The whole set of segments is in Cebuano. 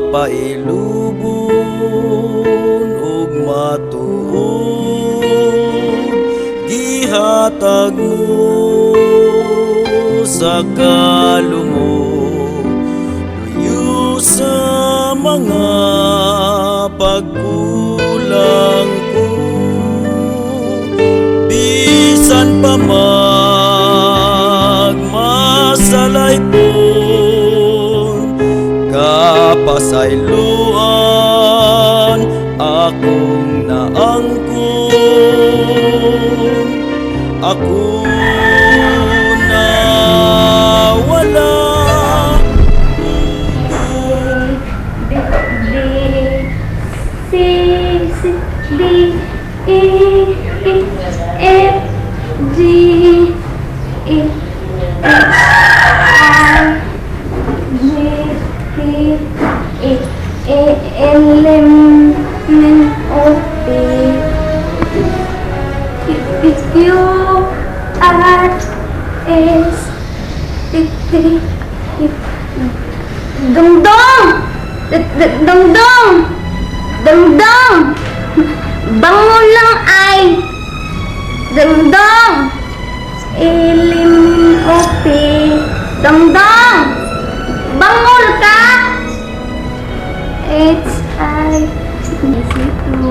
Mapailubon ug matuod, gihatag mo sa kalumo, luyo sa mga pagkulang ko. Bisan pa magmasalaypon, kapasayloan akong naangkon. Ako na wala. B, C, C, D, E, E, F, G, E, H, I, J, K, E, E, L, M, N, O, P, Q, R, S, T, T, U. Dongdong! Dongdong! Dongdong! Bango lang ay! Dongdong! Ilim opi. Dongdong! Bangol ka! H I C U.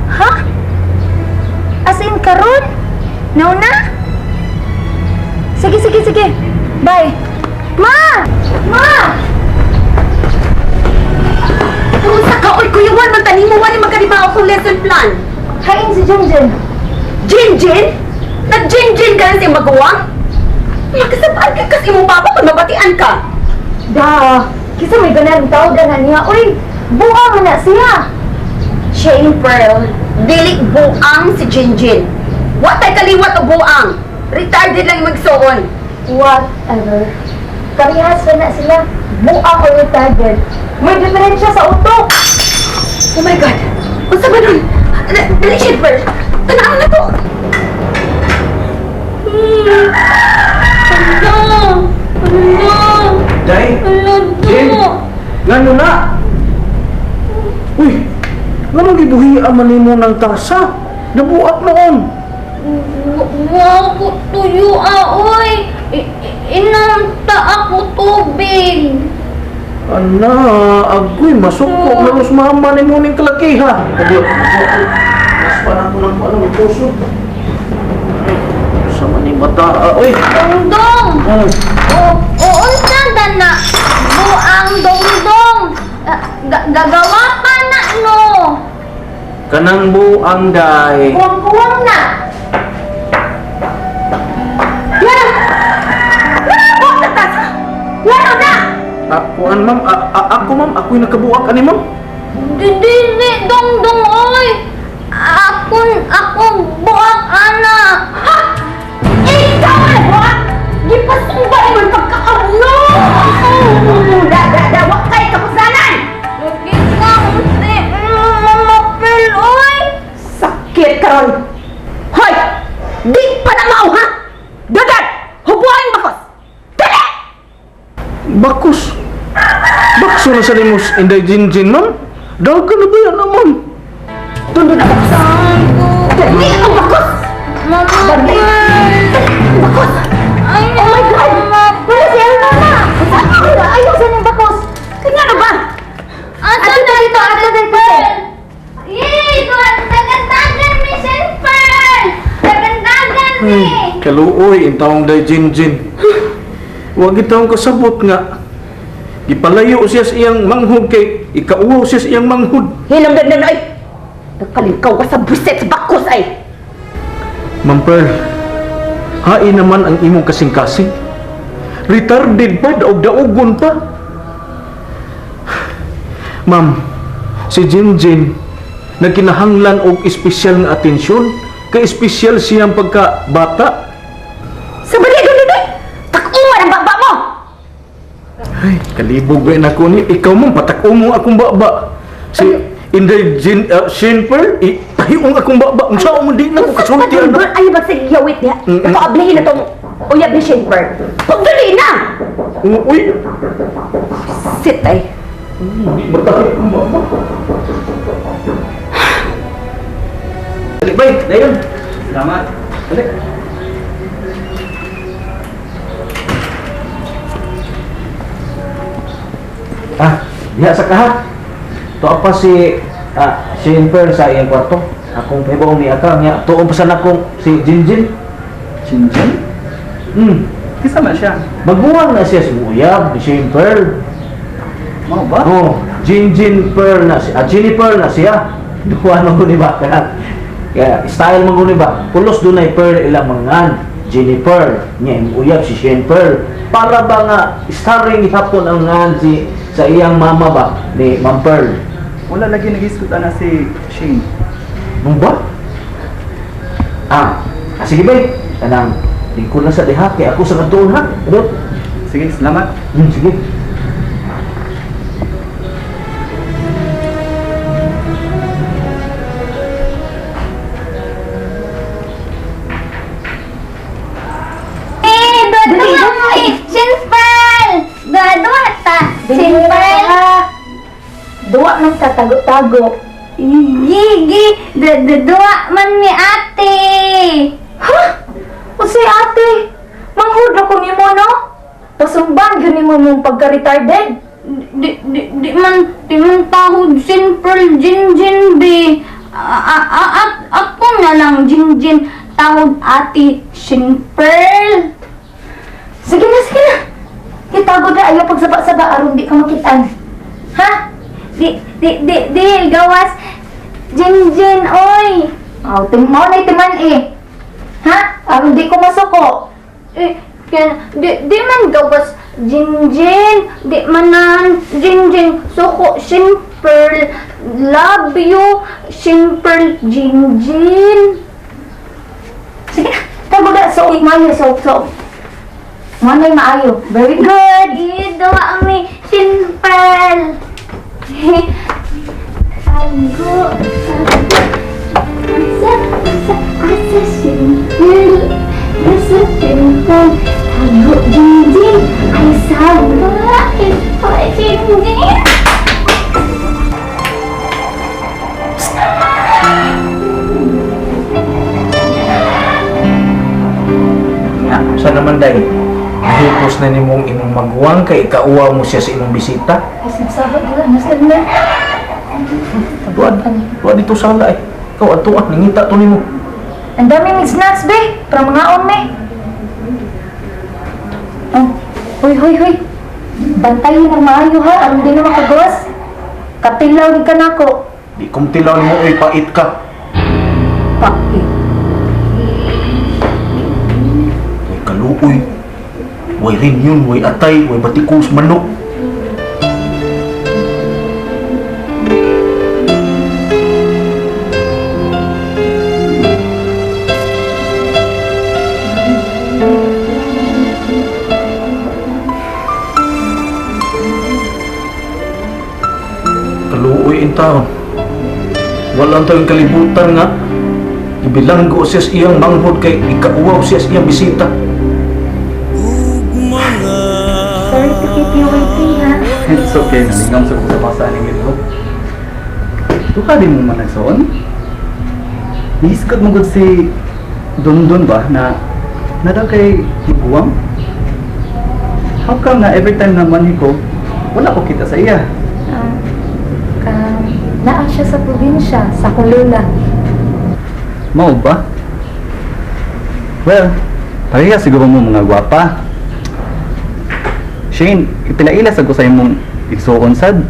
Ha? As in karon? Nauna? Sige, sige, sige. Bye. Ma! Ma! Unsa ka, oy, kuya Juan, man tanimo wani magkadiba akong lesson plan. Hain si Junjun. Jin Jin? Nag-Jin Jin ka na siyang maguwang? Makasabaan ka kasi imong papa kung mabatian ka. Da, kisa may ganan tao na niya. Uy, buang man na siya. Shane Pearl, dili buang si Jin Jin. Wa tay kaliwat o buang. Retarded lang yung magsuon. Whatever. Parehas na na sila. Buang o retarded. May diferensya sa utok. Oh my God! Unsa ba nun? Dali, Shane Pearl! Tanaw na to! Hala! Hala! Day! Hala Jin! do! Ngano na? Uy! Nganong gibuhi man nimo ng tasa? Nabuak noon! Wa ko tuyo ah, oy! Inamta ako tubig. Ana, agoy, masuko na los mama ni mo ning kalaki ha. Abot, abot. Mas pa na ko ng ano, may puso. Sa man ni bata, ah, uy. Dongdong! Oh, O, o unsa da na? Buang dongdong! Ah, gagawa pa na no! Kanang buang, day. Buwang-buwang na. Ngano? Ngano na tasa? Ngano na? Akuan, ma'am, ako, ma'am, ako'y nakabuak ani, ma'am. Dili, dongdong, oy! Ako, buang ana! Ha? Ikaw na buak? Gipasumba imong pagkakarlo! Da, da, da, wa kay kapusanan! Ikaw, si Mama Pearl, oy! Sakit karon. Hoy! Di pa na mao ha? Dagat! Hubuan bakos! Dali! Bakos. Bakso na sa nimos Inday Jinjin, ma'am. Dagan na ba yan na, ma'am? Tundo na bakos! Dali ang bakos! Mama Dali! Pearl! Bakos! Ay, Oh my God! Mama Wala si Elma na! Ayaw sa niyang bakos. Kanya na ba? Asa Ato na dito, ato dito. Yay! Dagandagan mi, Pearl! Dagandagan mi! Ay, kaluoy, intawong Day Jinjin. Huwag itawong kasabot nga. Gipalayo siya sa iyang manghod kay ikauwaw siya sa iyang manghod. Hilam na na ay! Nagkalikaw ka sa buset sa bakos ay! Ma'am Pearl, hain naman ang imong kasing-kasing. Retarded pa, daog-daogon pa. Ma'am, si Jinjin nagkinahanglan og espesyal nga atensyon kay espesyal siyang pagka bata. Sa bali ganun ay! Takuman ang baba mo! Ay, kalibog ba na ko ni? Ikaw mong patak mo akong baba. Si Inday Jin, Shin Pearl, tahiong akong baba. Unsa mo di na ko kasulti Sa ana. ay ba sa giyawit niya? Mm-mm. Ito ablahin na tong. Uyab ni Shane Pearl. Pagdali na! Uy! Sit ay. Di bertahi ang baba. Dali, bay! Dayon! Salamat. Dali! Ah, diha sa kaha. Tuwa pa si Shane Pearl sa iyang kwarto. Akong pahibaw ni Aka niya. Tuon pa sa nakong si Jinjin. Jinjin? Kisa man siya. Maguwang na siya si Uyab, ni Shane Pearl. Mao ba? Oh, Jinjin Pearl na siya. Ginny Pearl na siya. Duwa man ko ni ba? Kaya style man ko ni ba? Pulos dunay pearl ilang mangan. Ginny Pearl, niya imong uyab si Shane Pearl. Para ba nga starring gihapon ang ngan si sa iyang mama ba ni Ma'am Pearl. Wala lagi nag-iskuta na si Shane. Nung ba? Ah, sige ba? Kanang lingkod na sa diha kay ako sa katuon ha. Ano? Sige, salamat. Sige. Eh, duwa mo eh! Shane Pearl! Duwa, duwa ta! Shane Pearl! Duwa man ta tago-tago. Gigi! Duwa man ni ate! Ha? Unsay ate? Manghud ra ko nimo no? Pasumban gyud nimo mong pagka-retarded. Di man tahod Shane Pearl Jin Jin be. At ako na lang Jin Jin tahod ate Shane Pearl. Sige na, sige na. Gitago na ayaw pagsaba-saba aron di ka makitaan. Ha? Di gawas Jin Jin oy. Aw, tim mao na timan eh. Ha? Aron di ko masuko. Eh, kaya, di man gawas Jin Jin, di man nan Jin Jin suko Shane Pearl love you Shane Pearl Jin Jin. Sige na. Tago na suot maayo, suot suot. Mao na maayo. Very good. Ito ang may simple. Ago, asa, asa, asa, simple. Asa, simple. Tago, jinjin. Ay, saba. Ito, jinjin. Nga, sa naman day. Nahipos na nimong imong maguwang kay ikauwaw mo siya sa imong bisita. Ay, sabsaba dila nasa na. Duad, duad dito sala eh. Ikaw atuan, nangita to nimo. Ang dami mig snacks be, para mga me. Oh, huy huy huy. Bantayin ang maayo ha, aron di na makagawas. Katilaw ni kanako. Di kong tilaw nimo oy pait ka. Paki. Way kaluoy. Way rinyon, way atay, way batikos manok. Kaluoy in taon. Walang tayong kalibutan nga. Ibilanggo siya sa iyang manghod kay ikauwaw siya sa iyang bisita. Ug mga Sorry to keep you waiting ha. It's okay, nalingam sa kung sa pasaan ng ilo. Tuka din mo man nagsoon. Niiskot mo gud si Dondon ba na na daw kay Higuang? How come na every time na manhi ko, wala ko kita sa iya? Ah, naa siya sa probinsya, sa akong lola. Mao ba? Well, pareha siguro mo mga gwapa. Shane, ipinaila sa ko sa imong igsuon sad.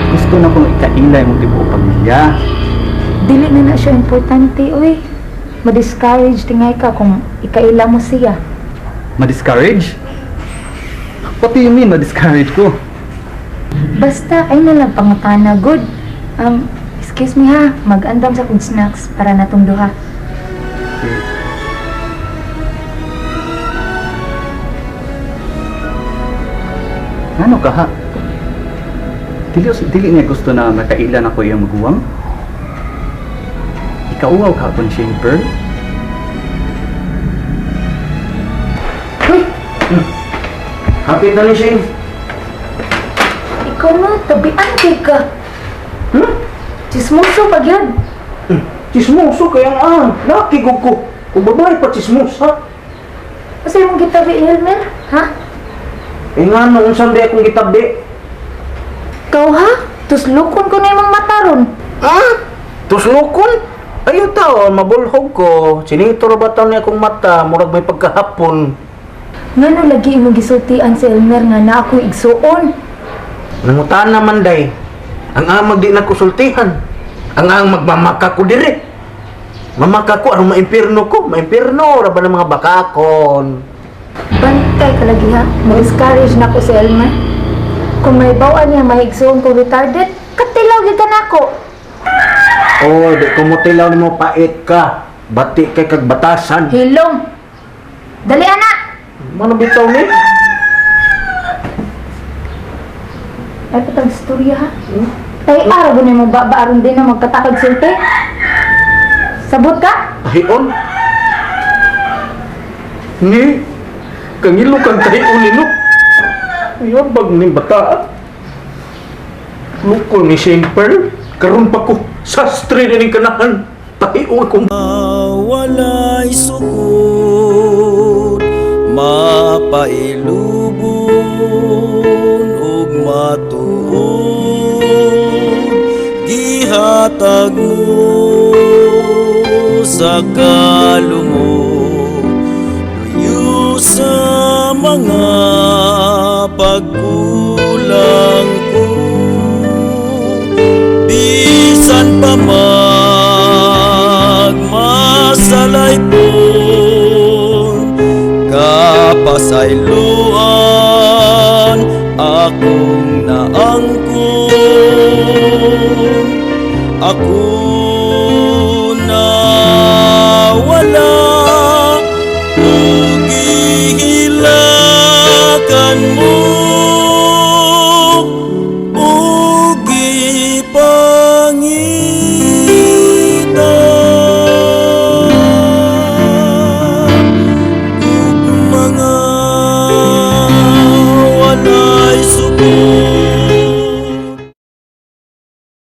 Gusto na kong ikaila imong tibuok pamilya. Dili na na siya importante, oy. Ma-discourage tingay ka kung ikaila mo siya. Ma-discourage? What do you mean ma-discourage ko? Basta ay na lang pangutana good. Excuse me ha, mag-andam sa kong snacks para natong duha. Okay. Ano ka ha? Dili, dili niya gusto na makailan ako iyang maguwang? Ikauwaw ka akong Shane Pearl? Hapit na ni Shane. Ikaw no, tabian kay ka. Chismoso pa gyud. Chismoso kaya nga ah. Nakigog ko. Kung babae pa chismosa. Asa imong gitabi, Elmer? Ha? Eh nga no, unsan di akong gitabi? Ikaw ha? Tuslukon ko na imong mata ron. Ah? Tuslukon? Ayaw tao, mabulhog ko. Sinito ra ba taon niya akong mata, murag may pagkahapon. Ngano lagi imong gisultian si Elmer nga na ako igsuon? Nangutan naman day. Ang amag di nagkusultihan. Ang ang magmamaka ko dire. Mamaka ko aron maimpirno ko. Maimpirno ra ba ng mga bakakon? Bantay ka lagi ha. Mo-discourage na ko si Elmer. Kung may bawaan niya may igsuon ko retarded, katilaw gyud ka nako. Oh, di ko mutilaw nimo pait ka. Bati kay kag batasan. Hilom. Dali ana. Mano bitaw ni? Ay patag istorya ha. Tay araw ba nimo ba aron din na magkatakag sulti? Sabot ka? Tahion. Ni kangilo kang tahion ni no. Yabag ni bata. Lukol ni Shane Pearl. Karon pa ko sastre na ning kanahan. Tahion akong Walay sukod, mapailubon ug matuod, gihatag mo sa kalumo, luyo sa mga pagkulang ko, bisan pa magmasalaypon, kapasayloan akong naangkon. Ako na wala.